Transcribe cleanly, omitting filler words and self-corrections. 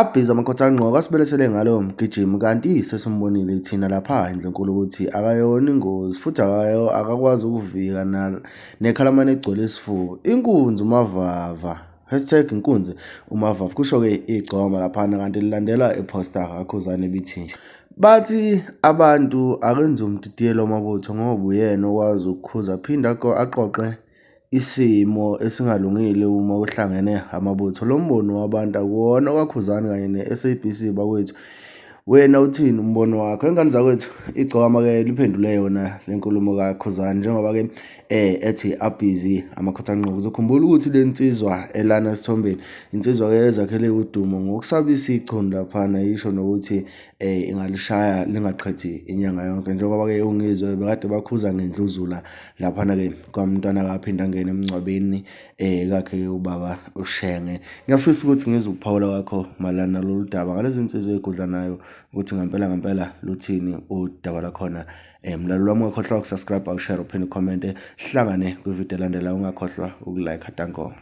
Abhizi amakhotha-ngqoko asibelesele ngalowo mgijimi kanti sesimbonile thina lapha endlunkulu ukuthi akayona ingozi futhi akakwazi ukuvika nekhalamane egcwele isifuba. Inkunzi uMavava, hashtag inkunzi uMavava, kusho-ke igcokama laphana kanti lilandela iphosta kaKhuzani ebithi. Bathi abantu akenze umdidiyelo wamabutho ngoba uyena okwazi ukukhuza aphinde aqoqe isimo esingalungile uma kuhlangene amabutho. Lo mbono wabantu akuwona okaKhuzani kanye ne-SABC bakwethu. Wena uthini umbono wakho? Ingane zakwethu igcokama-ke liphendule yona le nkulumo kaKhuzani njengoba-ke ethi abhizi amakhothanqobo. Uzokhumbula ukuthi le nsizwa elana esithombeni insizwa-ke ezakhele udumo ngokusabisa ichunu laphana isho nokuthi ingalishaya lingaqhethi inyanga yonke njengoba-ke uNgizwe bekade bakhuza ngendluzula laphana-ke kwamntwana kaphinde angene emngcwabeni kakhe ubaba uShenge. Ngiyafisa ukuthi ngizwe ukuphawula kwakho mayelana nalolu daba ngalezi nsizwa ey'gudlanayo ukuthi ngempela ngempela luthini udaba lwakhona. Mlaleli wami ungakhohlwa ukusubscribe, ushare, uphinde ukhomente. Sihlangane kwividiyo elandelayo ungakhohlwa ukulike. Danko.